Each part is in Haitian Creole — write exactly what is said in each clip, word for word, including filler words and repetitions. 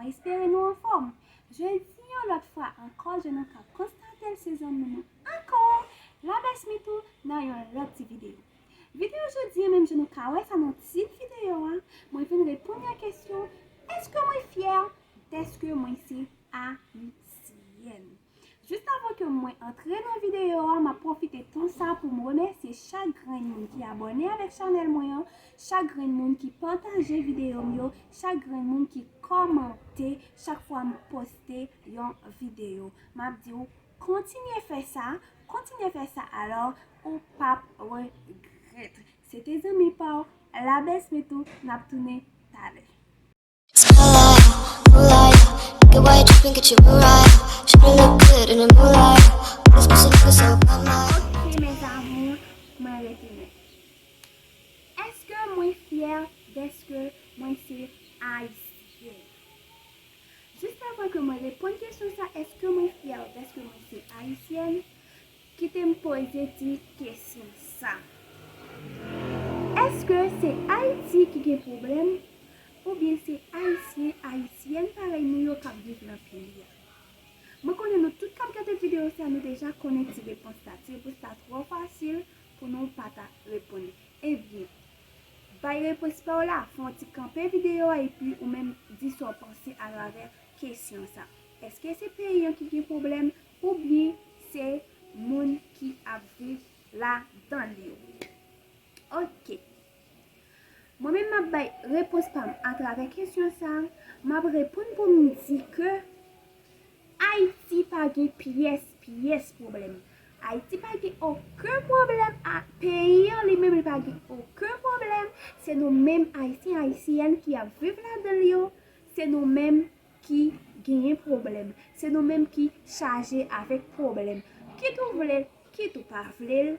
Espere nou anfòm. Jodi yon lòt fwa ankò, jan nou ka konstate l, se zanmi nou ankò, Labès Mitou, nan yon lòt ti videyo. Videyo jodi an, menm jan nou ka wè sa nan tit videyo a, mwen vin reponn yon kesyon, èske mwen fyè dèske mwen se ayisyèn? Jis avan ke mwen antre nan videyo a, m ap pwofite tan sa pou m remèsye chak grenn moun ki abòne avèk chanèl mwen an, chak grenn moun ki pataje videyo m yo, chak grenn moun ki kòmante chak fwa m poste yon videyo. M ap di w, kontinye fè sa, kontinye fè sa, alò ou p ap regrèt. Se te zanmi pa w, Labès Mitou, n ap tounen talè. Skyline, moonlight, get white drip and get your moonlight. Shawty look good in the moonlight. All these pussy niggas so bad, my. Ok, mes amours, mwen retounen. Èske mwen fyè dèske mwen se ayisyèn? Jis avan ke mwen reponn kesyon sa, èske mwen fyè dèske mwen se ayisyèn? Kite m poze ti kesyon sa. Èske se Ayiti ki gen pwoblèm? Oubyen se Ayisyen, Ayisyèn parèy nou yo k ap viv nan peyi a? Mwen konnen nou tout k ap gade videyo sa, nou deja konnen ti repons la. Ti repons la twò fasil pou nou pa ta reponn li. Ebyen, bay repons pa w la, fè yon ti kanpe videyo a epi ou menm di sa w panse atravè kesyon sa. Èske se peyi an ki gen pwoblèm oubyen se moun ki ap viv ladan li yo? Ok. Mwen menm m ap bay repons pa m atravè kesyon sa. M ap reponn pou m di ke Ayiti pa gen pyès, pyès pwoblèm. Ayiti pa gen okenn pwoblèm. A, peyi an li menm, li pa gen okenn pwoblèm. Se nou menm Ayisyen, Ayisyèn ki ap viv ladan l yo. Se nou menm ki genyen pwoblèm. Se nou menm ki chaje avèk pwoblèm. Kit ou vle l, kit ou pa vle l,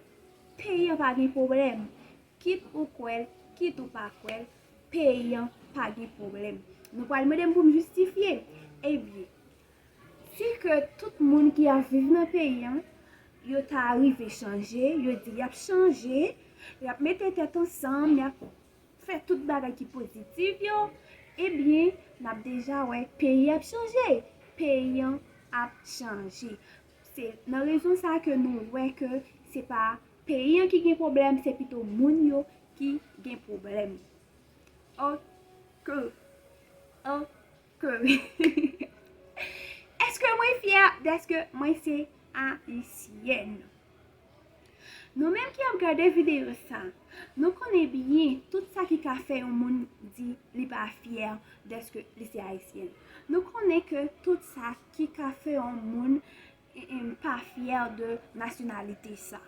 peyi an pa gen pwoblèm. Kit ou kwè l, kit ou pa kwè l, peyi an pa gen pwoblèm. Nou pral mande m pou m jistifye. Ebyen, si ke tout moun ki ap viv nan peyi an, yo ta rive chanje, yo di y ap chanje, y ap mete tèt ansanm, y ap fè tout bagay ki pozitif yo, ebyen, n ap deja wè peyi ap chanje. Peyi an ap chanje. Se nan rezon sa ke nou wè ke se pa peyi an ki gen pwoblèm, se pito moun yo ki gen pwoblèm. Ok. Ok. Èske mwen fyè dèske mwen se Ayisyèn? Nou menm ki ap gade videyo sa, nou konnen byen tout sa ki ka fè yon moun di li pa fyè dèske li se Ayisyèn. Nou konnen ke tout sa ki ka fè yon moun, e, e, pa fyè de nasyonalite sa.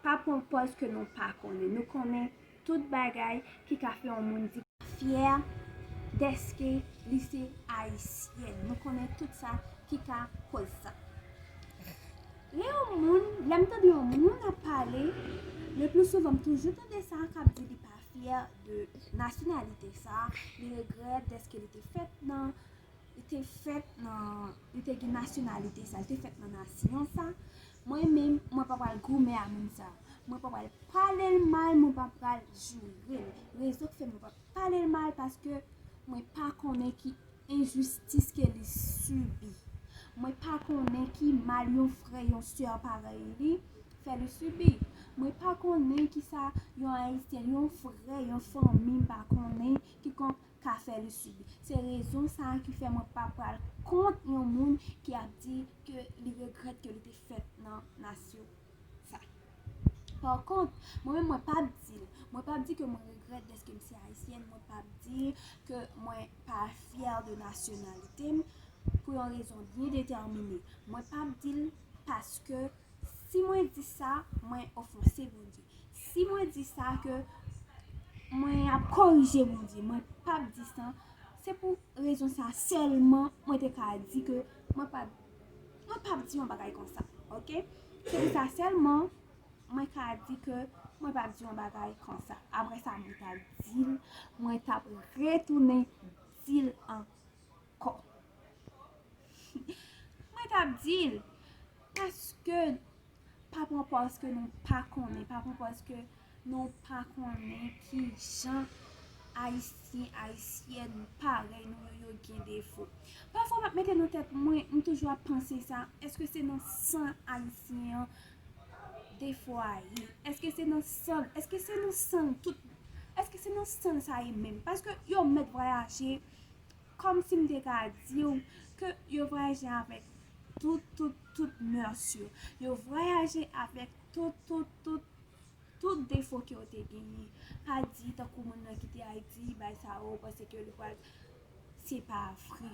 Pa pran pòz ke nou pa konnen. Nou konnen tout bagay ki ka fè yon moun di fyè dèske li se Ayisyèn. Nou konnen tout sa ki ka koz sa. Lè yon moun, lè m tande yon moun ap pale, le pli souvan m toujou tande sa k ap di li pa fyè de nasyonalite sa, li regrèt dèske li te fèt nan, li te fèt nan, li te gen nasyonalite sa, li te fèt nan nasyon sa. Mwen menm, mwen pa pral goumen a moun sa. Mwen pa pral pale l mal, mwen pa pral joure l. Rezon k fè mwen pa pale l mal, paske mwen pa konnen ki enjistis ke li sibi. Mwen pa konnen ki mal yon frè, yon sè parèy li fè li sibi. Mwen pa konnen ki sa yon Ayisyen, yon frè, yon fanmi m pa konnen, kikonk ka fè li sibi. Se rezon sa a ki fè mwen pa pral kont yon moun ki ap di ke li regrèt ke li te fèt nan nasyon sa. Pa kont, mwen menm, mwen p ap di l. Mwen p ap di ke mwen regrèt dèske m se Ayisyèn. Mwen p ap di ke mwen pa fyè de nasyonalite m pou yon rezon byen detèmine. Mwen p ap di l paske si mwen di sa, mwen ofanse Bondye. Si mwen di sa ke mwen ap korije Bondye, mwen p ap di sa. Se pou rezon sa sèlman mwen te ka di ke mwen p ap, mwen p ap di yon bagay konsa, ok? Se pou sa sèlman mwen ka di ke mwen p ap di yon bagay konsa. Apre sa, mwen t ap di l, mwen t ap retounen di l ankò. Mwen t ap di l, paske pa pran pòz ke nou pa konnen, pa pran pòz ke nou pa konnen ki jan Ayisyen, Ayisyèn parèy nou yo, yo gen defo. Pafwa m ap mete nan tèt mwen, m toujou ap panse sa, èske se nan san Ayisyen an defo a ye? Èske se nan san l? Èske se nan san l tout? Èske se nan san l sa ye menm? Paske yo mèt vwayaje, kòmsi m te ka di w ke yo vwayaje avèk tout, tout, tout mœurs yo. Yo vwayaje avèk tout, tout, tout, tout defo ke yo te genyen. Pa di tankou moun nan kite Ayiti, bay sa yo, panse ke li pral, se pa vre.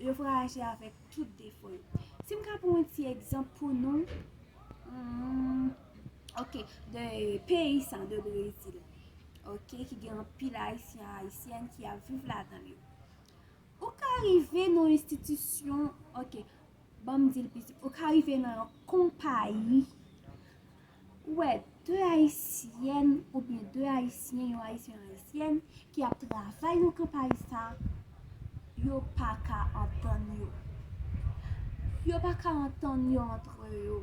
Yo vwayaje avèk tout defo yo. Si m ka pran yon ti egzanp pou nou, hmm, ok, de peyi sa, de Brezil, ok, ki gen anpil Ayisyen, Ayisyèn ki ap viv ladan l yo. Ou ka rive nan yon enstitisyon, ok, ban m di l plis, ou ka rive nan yon konpayi, ou wè de Ayisyèn oubyen de Ayisyen, yon Ayisyen, yon Ayisyèn, ki ap travay nan konpayi sa, yo pa ka antann yo. Yo pa ka antann yo antre yo.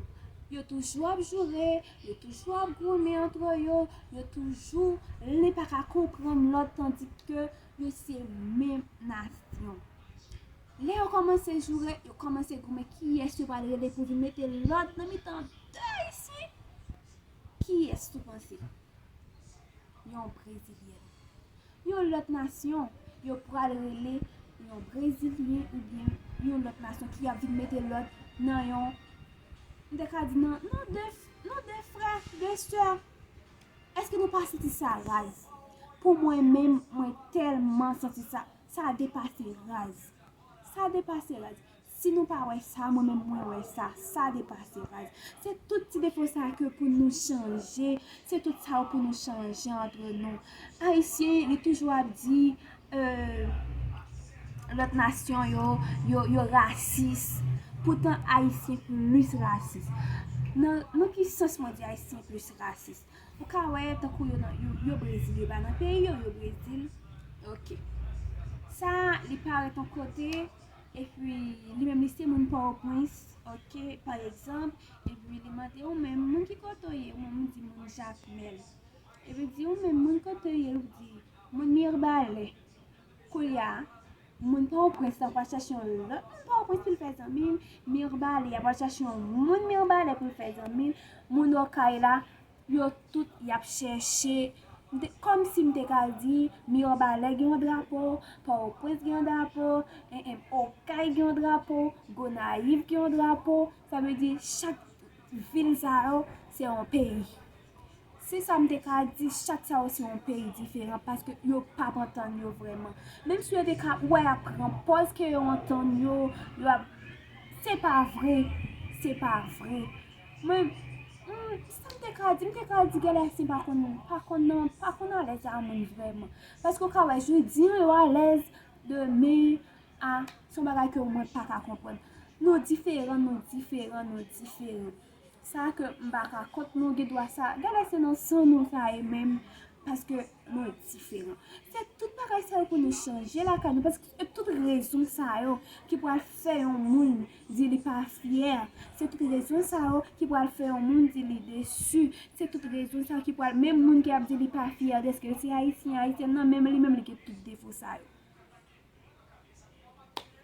Yo toujou ap joure, yo toujou ap goumen antre yo, yo toujou, li pa ka konprann lòt, tandike yo se menm nasyon. Lè yo kòmanse joure, yo kòmanse goumen, kiyès yo pral rele pou vin mete lòd nan mitan de Ayisyen? Kiyès ou panse? Yon Brezilyèn. Yon lòt nasyon, yo pral rele yon Brezilyen oubyen yon lòt nasyon ki ap vin mete lòd nan yon, m te ka di nan, nan de, nan de frè, de sè. Èske nou pa santi sa raz? Pou mwen menm, mwen tèlman santi sa, sa depase raz. Sa depase raz. Si nou pa wè sa, mwen menm mwen wè sa, sa depase raz. Se tout ti defo sa ke pou nou chanje, se tout sa yo pou nou chanje antre nou. Ayisyen, li toujou ap di, euh, lòt nasyon yo, yo, yo rasis. Poutan Ayisyen plis rasis. Nan, nan ki sans mwen di Ayisyen plis rasis? Ou ka wè tankou yo nan, yo, yo Brezil, yo pa nan peyi yo, yo Brezil. Ok. Sa, li parèt yon kote, epi li menm li se moun Pòtoprens, ok, pa egzanp, epi li mande ou menm, moun ki kote w ye, ou menm ou di moun Jakmèl. Epi di ou menm, moun kote w ye, ou di moun Mibalè. Kounye a, moun Pòtoprens la pral chèche yon lòt moun Pòtoprens pou l fè zanmi l, Mibalè a pral chèche yon moun Mibalè pou l fè zanmi l, moun Okay la, yo tout y ap chèche. M te, kòmsi m te ka di, Mibalè gen yon drapo, Pòtoprens gen yon drapo, en, en, Okay gen yon drapo, Gonayiv gen yon drapo. Sa vle di, chak vil sa yo, se yon peyi. Se sa m te ka di, chak sa yo se yon peyi diferan, paske yo p ap antann yo vrèman. Menm si yo te ka, ou wè, y ap pran pòz ke yo antann yo, yo ap, se pa vre, se pa vre. Mwen, hmm, sa m te ka di, m te ka di, genlè se pa konn, pa konn nan, pa konn alèz a moun vrèman. Paske ou ka wè, jodi an yo alèz, demen, a, se yon bagay ke mwen pa ka konprann. Nou diferan, nou diferan, nou diferan. Sa ke m pa ka kont nou gen dwa sa. Genlè se nan san nou sa ye menm, paske nou diferan. Se tout bagay sa yo pou nou chanje lakay nou, paske se tout rezon sa yo ki pral fè yon moun di li pa fyè. Se tout rezon sa yo ki pral fè yon moun di li desi. Se tout rezon sa yo ki pral, menm moun ki ap di li pa fyè dèske l se ayisyen, ayisyèn nan, menm li menm li gen tout defo sa yo.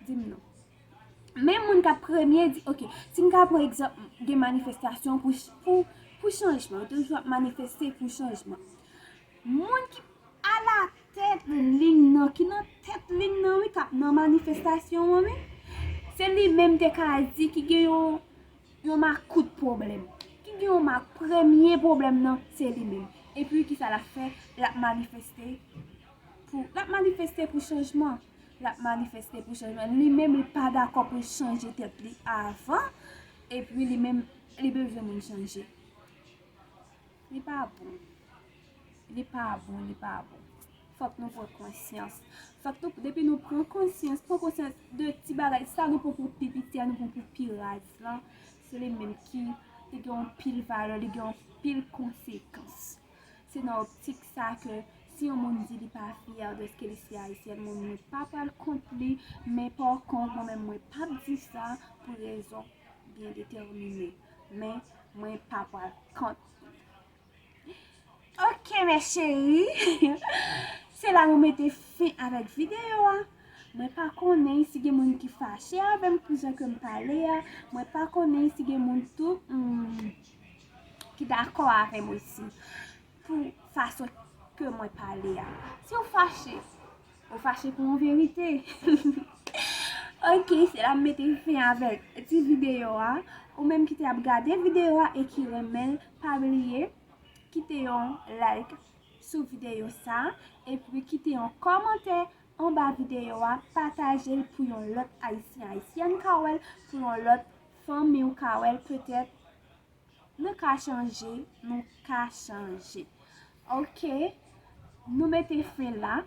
Di m non. Men moun k ap premye di, ok, si n ka pran egzanp, gen manifestasyon pou, pou, pou chanjman, yo toujou ap manifeste pou chanjman. Moun ki alatèt liy nan, ki nan tèt liy nan, wi, k ap nan manifestasyon an, wi, se li menm te ka di ki gen yon, yon makout pwoblèm, ki gen yon mak, premye pwoblèm nan, se li menm. Epi, kisa l ap fè? L ap manifeste pou, l ap manifeste pou chanjman. L ap manifeste pou chanjman. Li menm, li pa dakò pou l chanje tèt li avan. Epi, li menm, li bezwen moun chanje. Li pa bon. Li pa bon, li pa bon. Fòk nou pran konsyans. Fòk nou, depi nou pran konsyans, pran konsyans de ti bagay sa nou pran pou pi piti a, nou pran pou pi raz lan. Se li menm ki, li gen yon pil valè, li gen yon pil konsekans. Se nan optik sa ke si yon moun di li pa fyè dèske li se ayisyèn, mwen, mwen pa pral kont li, men pa kont, mwen menm, mwen p ap di sa pou rezon byen detèmine. Men, mwen pa pral kont li. Ok, mes chéries. Se la nou mete fen avèk videyo a. Mwen pa konnen si gen moun ki fache avè m pou jan ke m pale a. Mwen pa konnen si gen moun tou hmm, ki dakò avè m osi pou fason ke mwen pale a. Si w fache, ou fache pou yon verite. Ok, se la m mete fen avèk ti videyo a. Ou menm ki te ap gade videyo a e ki renmen l, pa bliye kite yon like sou videyo sa, epi kite yon kòmantè anba videyo a, pataje l pou yon lòt ayisyen, ayisyèn ka wè l, pou yon lòt fanmi w ka wè l, petèt nou ka chanje, nou ka chanje. Ok, nou mete fen la.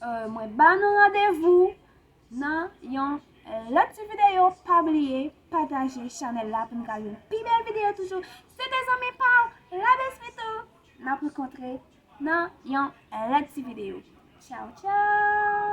Euh, mwen ba nou randevou nan yon lòt ti videyo. Pa bliye pataje chanèl la pou nou ka jwenn pi bèl videyo toujou. Se te zanmi pa w, La Bèl Smith, n ap rankontre nan yon lòt ti videyo. Tchaw, tchaw!